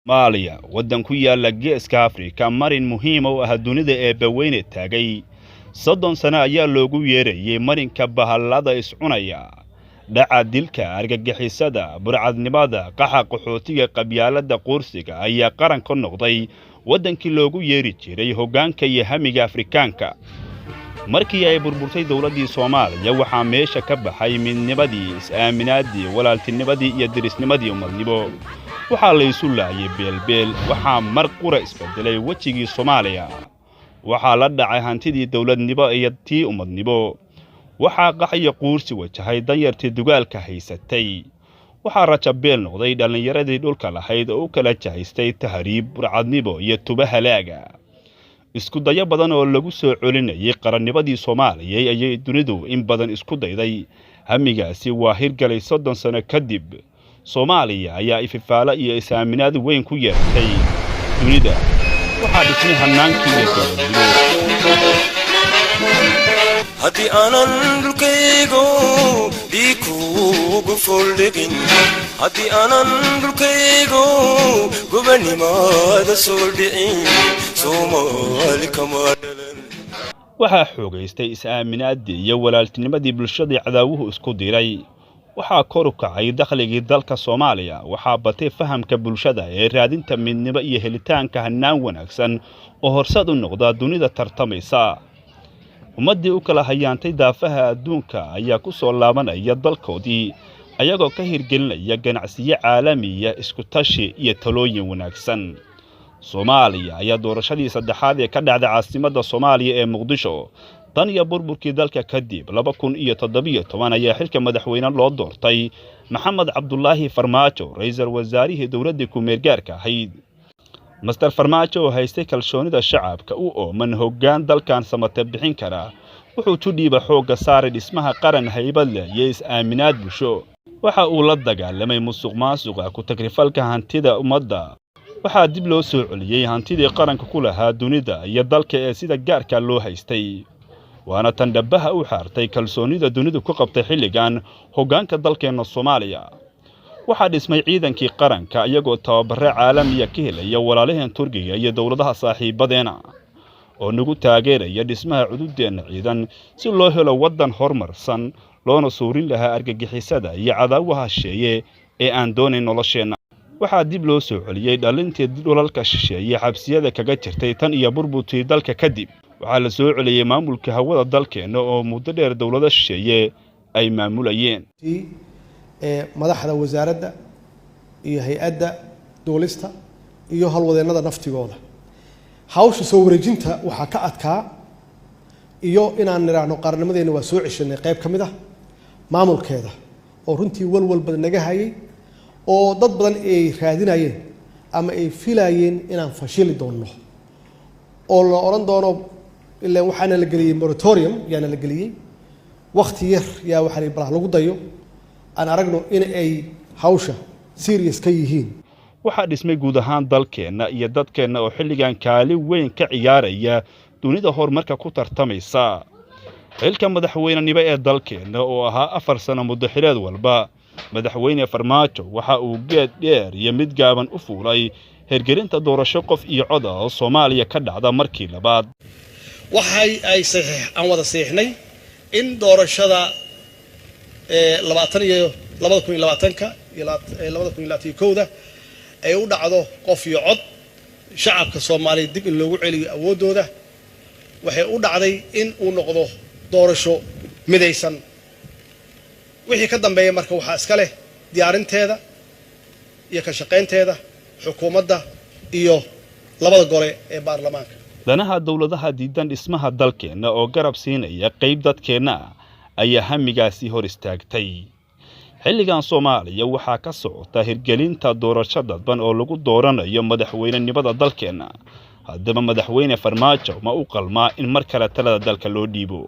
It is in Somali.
Soomaaliya, waddan ku yaala Geeska Afrika, marin muhiim u ah dunida eebbaweyne taagay. 30 sano ayaa loogu yeerayay marinka bahallada iscunaya, dhaca, dilka, argagixisada, burcadnimada, qaxa, qaxootiga, qabyaaladda, quursiga ayaa qaran ka noqday waddankii loogu yeeri jiray hoggaanka iyo hamiga Afrikaanka. Markii ay burburtay dowladdii Soomaaliya, waxaa meesha ka baxay midnimadii, is-aaminaadii, walaaltinimadii iyo dirisnimadii ummadnimo. Waxaa la isu laayay beelbeel. Waxaa mar qura isbedelay wejigii Soomaaliya. Waxaa la dhacay hantidii dowladnimo iyo tii ummadnimo. Waxaa qax iyo quursi wajahay danyartii dugaalka haysatay. Waxaa rajabeel noqday dhallinyaradii dhulka lahayd oo u kala jahaystay tahriib, burcadnimo iyo tuba halaaga. Isku dayo badan oo lagu soo celinayay qarannimadii Soomaaliya ayay dunidu in badan isku dayday. Hamigaasi waa hirgalay 30 sano kadib. Soomaaliya ayaa ififaalo iyo is-aaminaad weyn ku yeeratay dunida. Waxaa dhismay hannaankii iyo dowladnimo. Haddii aanan dhulkaygo dhiig kuugu fooldhigin, haddii aanan dhulkaygo gobanimaada soo dhicin, Soomaali kama dhalan. Waxaa xoogaystay is-aaminaaddii iyo walaaltinimadii bulshadii cadaawuhu isku diray. Waxaa kor u kacay dakhligii dalka Soomaaliya. Waxaa batay fahamka bulshada ee raadinta midnimo iyo helitaanka hannaan wanaagsan oo horseed u noqda dunida tartamaysa. Ummaddii u kala hayaantay daafaha adduunka ayaa ku soo laabanaya dalkoodii, ayagoo ka hirgelinaya ganacsiyo caalamiya, isku tashi iyo talooyin wanaagsan. Soomaaliya ayaa doorashadii saddexaad ee ka dhacday caasimadda Soomaaliya ee Muqdisho tan iyo burburkii dalka kadib 2017 ayaa xilka madaxweyne loo doortay Maxamed Cabdulaahi Farmaajo, ra'iisul wasaarihii dowladdii ku-meelgaarka ahayd. Mister Farmaajo oo haystay kalsoonida shacabka u ooman hoggaan dalkan samate bixin kara, wuxuu judhiiba xoogga saaray dhismaha qaran haybad leh iyo is-aaminaad bulsho. Waxa uu la dagaalamay musuq maasuqa, ku tagrifalka hantida ummadda. Waxaa dib loo soo celiyey hantidii qaranka ku lahaa dunida iyo dalka ee sida gaarka loo haystay, waana tan dhabbaha u xaartay kalsoonida dunidu ku qabtay xilligan hoggaanka dalkeenna Soomaaliya. Waxaa dhismay ciidankii qaranka, iyagoo tababare caalamiya ka helaya walaalaheen Turkiga iyo dowladaha saaxiibadeena oo nagu taageeraya dhismaha cududeenna ciidan, si loo helo waddan horumarsan loona suurin lahaa argagixisada iyo cadaawaha shisheeye ee aan doonayn nolosheenna. Waxaa dib loo soo celiyey dhalintii dhulalka shisheeye xabsiyada kaga jirtay tan iyo burburtii dalka kadib. Waxaa la soo celiyey maamulka hawada dalkeenna oo muddo dheer dowlado shisheeye ay maamulayeen. Ee madaxda wasaaradda iyo hay-adda duulista iyo howlwadeennada naftigooda, hawsha soo wareejinta waxaa ka adkaa iyo inaan nidhaahno qarannimadeenna waa soo ceshanay qayb ka mid ah maamulkeeda, oo runtii walwal badan naga hayay, oo dad badan ay raadinayeen ama ay filayeen inaan fashili doonno oo la odhan doono ilaan waxaana la geliyey moratorium, yaana la geliyey wakti yar, yaa waxaa la balah lagu dayo, aan aragno in ay hawsha serious ka yihiin. Waxaa dhismay guud ahaan dalkeenna iyo dadkeenna oo xilligan kaalin weyn ka ciyaaraya dunida horumarka ku tartamaysa. Xilka madaxweynenimo ee dalkeenna oo ahaa 4 sano muddo xileed walba, Madaxweyne Farmaajo waxa uu geed dheer iyo mid gaaban u fuulay hirgelinta doorasho qof iyo cod ah oo Soomaaliya ka dhacda markii labaad. Waxay ay saxiix aan wada saxiixnay in doorashada labaatan iyo 2020-ka iyo 2021-da ay u dhacdo qof iyo cod, shacabka Soomaaliyeed dib in loogu celiyo awooddooda. Waxay u dhacday in uu noqdo doorasho midaysan. Wixii ka dambeeya marka waxaa iska leh diyaarinteeda iyo ka shaqaynteeda xukuumadda iyo labada gole ee baarlamaanka. Danaha dowladaha diidan dhismaha dalkeenna oo garab siinaya qayb dadkeenna ayaa hamigaasi hor istaagtay. Xilligan Soomaaliya waxaa ka socota hirgelinta doorasho dadban oo lagu dooranayo madaxweynenimada dalkeenna. Haddaba, Madaxweyne Farmaajo ma u qalmaa in mar kale talada dalka loo dhiibo?